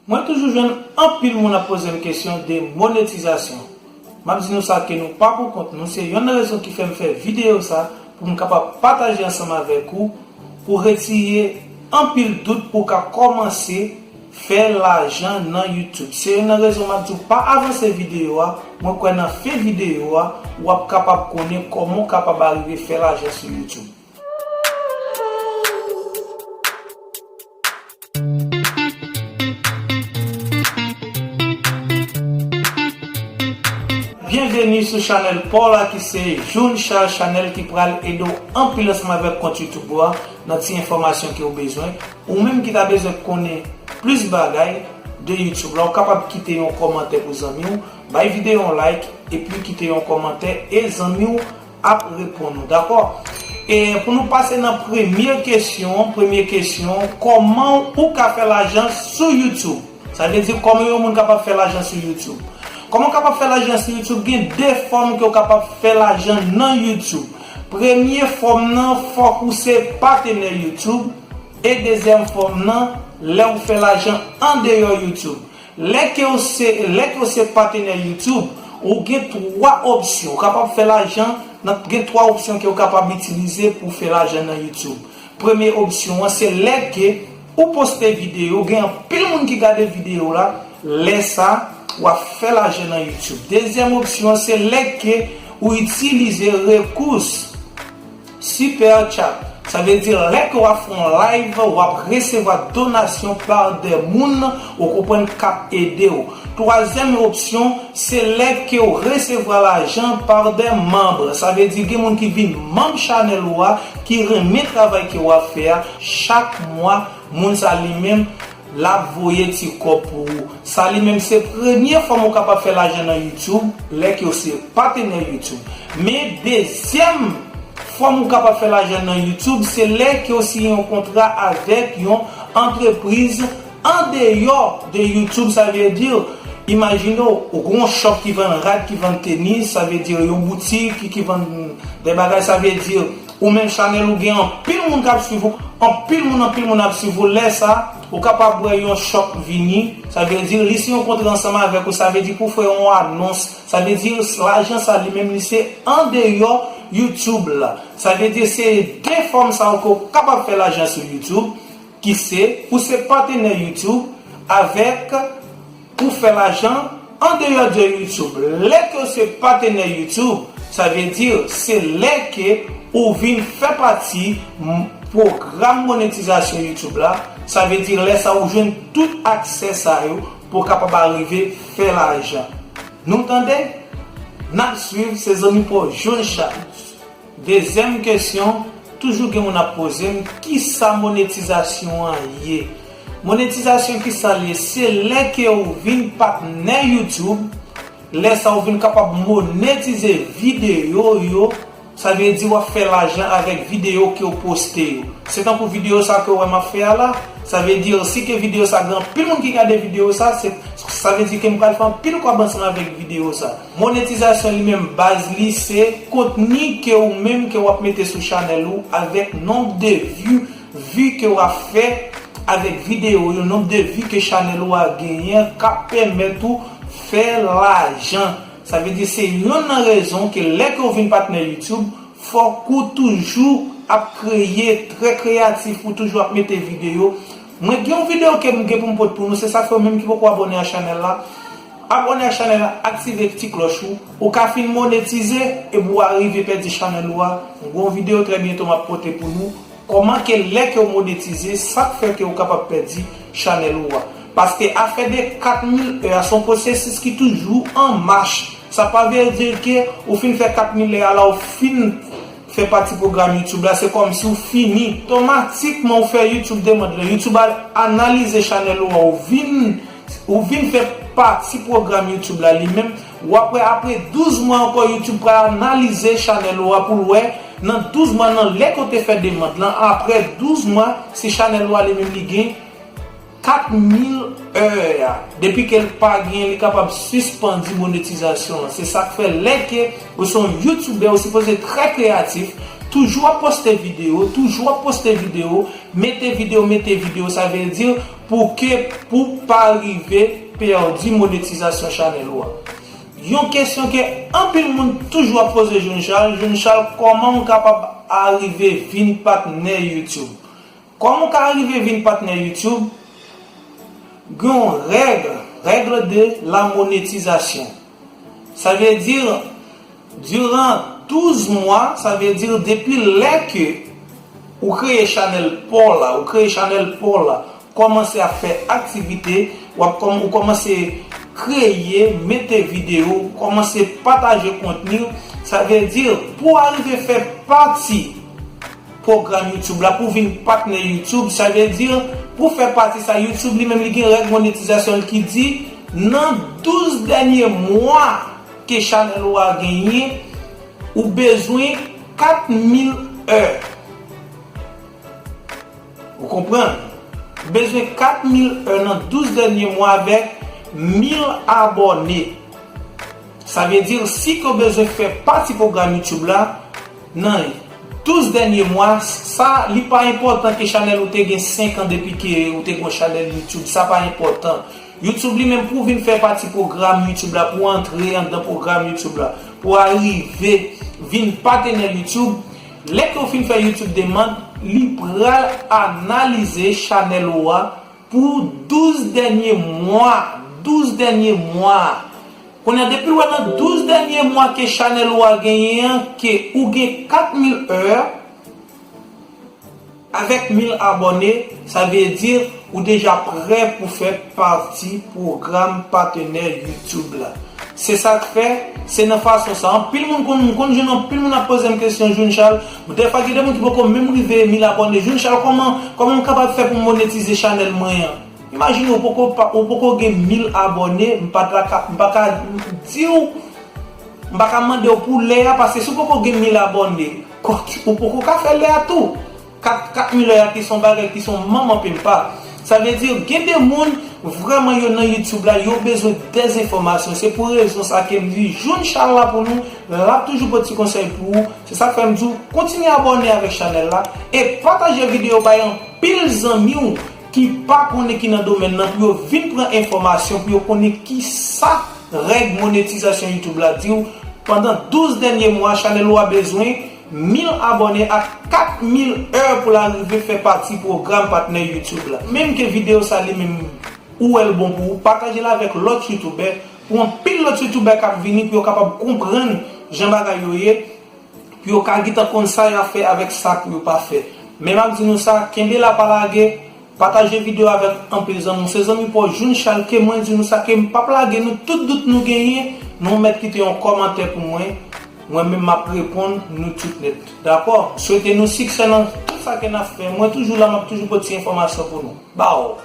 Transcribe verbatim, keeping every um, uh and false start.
Mwen toujou jwenn anpil moun ap poze m kesyon de monetizasyon. M ap di nou sa ke nou pa pou kont nou, se yonn nan rezon ki fè m fè videyo sa pou m kapab pataje ansanm avèk ou, pou retire anpil dout pou w ka kòmanse fè lajan nan YouTube. Se yonn nan rezon m ap di w pa avanse videyo a, mwen kwè nan fen videyo a, w ap kapab konnen kòman w kapab arive fè lajan sou YouTube. Byenveni sou chanèl pa w la ki se June Charles, chanèl ki pral ede w anpil ansanm avèk kont YouTube ou a nan ti enfòmasyon ke w bezwen. Ou menm ki ta bezwen konnen plis bagay de YouTube la, ou kapab kite yon kòmantè pou zanmi w, bay videyo yon like, epi kite yon kòmantè e zanmi w ap reponn ou, dakò? E pou nou pase nan premye kesyon, premye kesyon, kòman ou ka fè lajan sou YouTube? Sa vle di, kòman yon moun kapab fè lajan sou YouTube? Kòman w kapab fè lajan sou YouTube? Gen de fòm ke w kapab fè lajan nan YouTube. Premye fòm nan, fòk ou se patenè YouTube. E dezyèm fòm nan, lè w fè lajan andeyò YouTube. Lè ke w se, lè ke w se patenè YouTube, ou gen twa opsyon. Ou kapab fè lajan, nan, gen twa opsyon ke w kapab itilize pou w fè lajan nan YouTube. Premye opsyon an, se lè ke ou poste videyo, gen anpil moun ki gade videyo la, lè sa, w ap fè lajan nan YouTube. Dezyèm opsyon an, se lè ke ou itilize rekous Super Chat. Sa vle di, lè ke w ap fè yon live, w ap resevwa donasyon pa de moun ou konprann k ap ede w. Twazyèm opsyon, se lè ke w resevwa lajan pa de manm. Sa vle di, gen moun ki vin manm chanèl ou a, ki renmen travay ke w ap fè a. Chak mwa, moun sa li menm, l ap voye ti kòb pou ou. Sa li menm se premye fòm ou kapab fè lajan nan YouTube, lè ke w se patenè YouTube. Men dezyèm fòm ou kapab fè lajan nan YouTube, se lè ke w siyen yon kontra avèk yon antrepriz andeyò de YouTube. Sa vle di, imajine w, ou gen yon shop ki vann rad, ki vann tenis, sa vle di yon boutik ki, ki vann de bagay, sa vle di, ou menm chanèl ou gen anpil moun k ap swiv ou, anpil moun, anpil moun ap swiv ou. Lè sa, ou kapab wè yon shop vini, sa vle di, li siyen yon kontra ansanm avèk ou, sa vle di pou fè yon anons, sa vle di, lajan sa li menm li se andeyò YouTube la. Sa vle di, se de fòm sa yo ke w kapab fè lajan sou YouTube, ki se, ou se patenè YouTube, avèk ou fè lajan andeyò de YouTube. Lè ke w se patenè YouTube, sa vle di, se lè ke ou vin fè pati m-, pwogram monetizasyon YouTube la. Sa vle di, lè sa ou jwenn tout aksè sa yo pou w kapab arive fè lajan. Nou tande? N ap swiv, se zanmi pa w June Charles. Dezyèm kesyon, toujou gen moun ap poze m, kisa monetizasyon an ye? Monetizasyon, kisa l ye? Se lè ke ou vin patnè YouTube, lè sa ou vin kapab monetize videyo yo, sa vle di w ap fè lajan avèk videyo ke w poste yo. Se tankou videyo sa ke w wè m ap fè a la, sa vle di si ke videyo sa gen anpil moun ki gade videyo sa, se, sa vle di ke m pral fè anpil kòb ansanm avèk videyo sa. Monetizasyon li menm baz li se kontni ke ou menm ke w ap mete sou chanèl ou avèk nonb de vi, vi ke w ap fè avèk videyo yo, nonb de vi ke chanèl ou a genyen k ap pèmèt ou fè lajan. Sa vle di se yonn nan rezon ke lè ke w vin patnè YouTube, fòk ou toujou ap kreye, trè kreyatif, ou toujou ap mete videyo. Mwen gen yon videyo ke m gen pou m pote pou nou, se sa k fè w menm ki poko abòne a chanèl la, abòne a chanèl la, aktive ti klòch ou, ou ka fin monetize, epi w arive pèdi chanèl ou a. Mwen gen yon videyo trè byento m ap pote pou nou, kòman ke lè ke w monetize, sa k fè ke w kapab pèdi chanèl ou a. Paske afè de kat mil è a, se yon pwosesis ki toujou an mach. Sa pa vle di ke ou fin fè kat mil è a la, ou fin fè pati pwogram YouTube la, se kòmsi ou fini. Otomatikman, ou fè YouTube demann lan. YouTube al analize chanèl ou a, ou vin, ou vin fè pati pwogram YouTube la li menm. Ou ap wè, apre douz mwa ankò, YouTube pral analize chanèl ou a pou l wè, nan douz mwa, nan lè ke w te fè demann lan, apre douz mwa, si chanèl ou a li menm li gen kat mil è a. Depi ke l pa gen, li kapab sispann di monetizasyon an. Se sa k fè lè ke ou se yon youtubè, ou sipoze trè kreyatif, toujou ap poste videyo, toujou ap poste videyo, mete videyo, mete videyo, sa vle di pou ke, pou pa rive pèdi monetizasyon chanèl ou a. Yon kesyon ke anpil moun toujou ap poze Jeune Charles, Jeune Charles, kòman w kapab arive vin patnè YouTube? Kòman w ka rive vin patnè YouTube? Gen yon règ, règle de la monétisation. Sa vle di, diran douz mwa, sa vle di depi lè ke ou kreye chanèl pa w la, ou kreye chanèl pa w la, kòmanse ap fè aktivite, w ap kòm-, ou kòmanse kreye, mete videyo, kòmanse pataje kontni, sa vle di pou w arive fè pati pwogram YouTube la, pou w vin patnè YouTube, sa vle di pou w fè pati sa, YouTube li menm li gen règ monetizasyon l ki di nan douz dènye mwa ke chanèl ou a genyen, ou bezwen kat mil è. Ou konprann? Ou bezwen kat mil è nan douz dènye mwa avèk mil abòne. Sa vle di, si ke w bezwen fè pati pwogram YouTube la, nan douz dènye mwa, sa, li pa enpòtan ke chanèl ou te gen senk an depi ke ou te gen yon chanèl YouTube. Sa pa enpòtan. YouTube li menm pou w vin fè pati pwogram YouTube la, pou w antre anndan pwogram YouTube la, pou w arive vin patnè YouTube, lè ke w fin fè YouTube demann, li pral analize chanèl ou a pou douz dènye mwa, douz dènye mwa. Kounye a, depi l wè nan douz dènye mwa ke chanèl ou a genyen an, ke ou gen kat mil è, avèk mil abòne, sa vle di ou deja prè pou fè pati pwogram patnè YouTube la. Se sa k fè, se nan fason sa. Anpil moun konn, m konn jwenn anpil moun ap poze m kesyon, Jeune Charles, dèfwa gen de moun ki poko menm rive mil abòne. Jeune Charles, kòman, kòman m kapab fè pou m monetize chanèl mwen an? Imajine ou poko pa, ou poko gen mil abòne, m pa ta ka, m pa ka di w, m pa ka mande w pou lè a, paske si w poko gen mil abòne, kòk, ou poko ka fè lè a tou. Kat, kat mil è a ki se yon bagay ki se yon manman penpa. Sa vle di, gen de moun, vrèman, yo nan YouTube la, yo bezwen dèzenfòmasyon. Se pou rezon sa ke m di, Jeune Charles la pou nou, l ap toujou pote ti konsèy pou ou. Se sa k fè m di w, kontinye abòne avèk chanèl la e pataje videyo bay anpil zanmi w ki pa konnen, ki nan domèn nan, pou yo vin pran enfòmasyon, pou yo konnen ki sa règ monetizasyon YouTube la di w. Pandan douz dènye mwa, chanèl ou a bezwen mil abòne ak kat mil è pou l arive fè pati pwogram patnè YouTube la. Menm ke videyo sa li menm ou wè l bon pou ou, pataje l avèk lòt youtubè, pou anpil lòt youtubè k ap vini, pou yo kapab konprann jan bagay yo ye, pou yo ka gentan konn sa y ap fè avèk sa pou yo pa fè. Men m ap di nou sa, kenbe la pa lage, pataje videyo avèk anpil zanmi w. Se zanmi pa w Jeune Charles ke mwen di nou sa, ke m p ap lage nou, tout dout nou genyen, nou mèt kite yon kòmantè pou mwen. Mwen menm m ap reponn nou tout nèt. Dakò? Swete nou siksè nan tout sa ke n ap fè. Mwen toujou la, m ap toujou pote ti enfòmasyon pou nou. Baw!